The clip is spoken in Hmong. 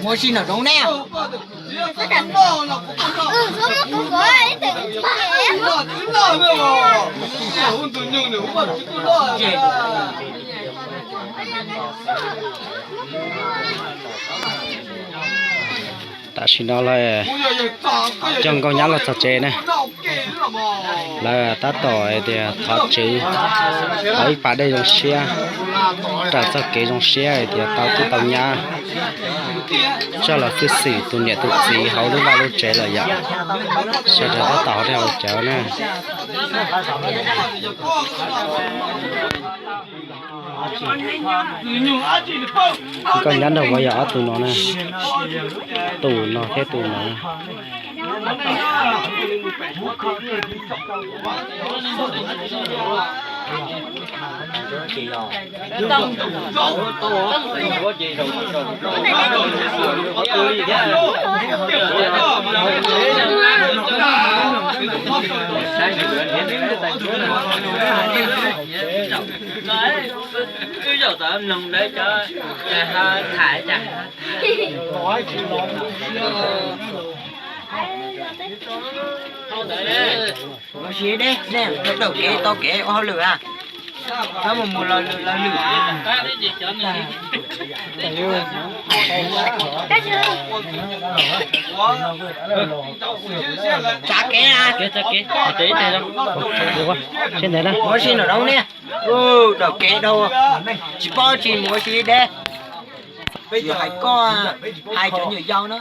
Muaj si nram zoov ne. Tam sim no lawv coj nkauj nyab los txog tsev na. Lawv tab tom hais tias thov tswv, thov ib pas dej zoo siab, raws txoj kev zoo siab hais tias tau tub tau nyab, txog los xwb xwm tus niam tus txiv hauv lub vaj lub tsev lawm yom. Sawv daws tab tom hauv dej haus cawv na. Nkauj nyab nrog vauv yog ob tug no na, tus no thiab tus no. Wb zaum tod mloog lawv cov tham cas. Ua si deb, nej daum kev tau kev ua hauj lwm a. Koj mus mus los lwm los lwm. Tsav kev na. Ua si nram zoov ne. Daum kev dhau, tsis paub tsis mus ua si deb. Peb hais koj, hais cov nyuam yaus no.